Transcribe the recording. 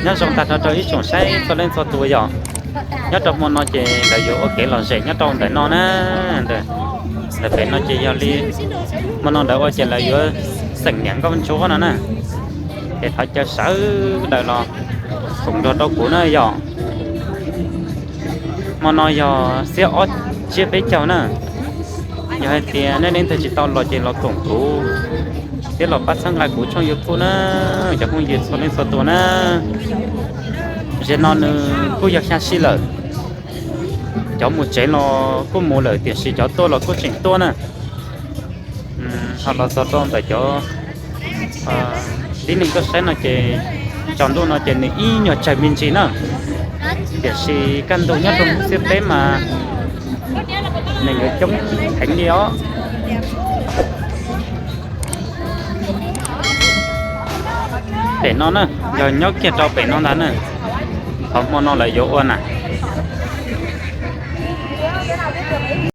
Nyob zoo tag nrho rau ib tsoom saib txhua leej txhua tus yom. Nyob rau hmo no ces lawv yuav ua kev lom zem nyob rau ntawm no na. Ntawm pem no ces yog li hmo no ntawd ua ces lawv yuav xeem niam nkauj ntsuab no na. Ces thov caw sawv daws los koom nrog rau kuv na yom. Hmo no yog xiab ob tsiab peb caug na. Yog hais tias nej leej twg tsis tau los ces los koom kuv thiab los pab txhawb nqa kuv tshooj YouTube na, cov phooj ywg txhua leej txhua tus na. Zaum no nws kuj yog xya sij lawm, cov mus tsev los kuj mus lawm tiam sis cov tuaj los kuj tseem tuaj na. Ho los txog rau ntawm cov tib neeg tuaj saib no ces tsaus ntuj no ces nws ib nyuag tsawg me ntsis na, tiam sis kaj ntug nyob rau xiab peb mas nws yuav coob heev li os. Pem no na, yog nyob kiag rau pem no ntag na, qhov hmo no lawv yuav ua na.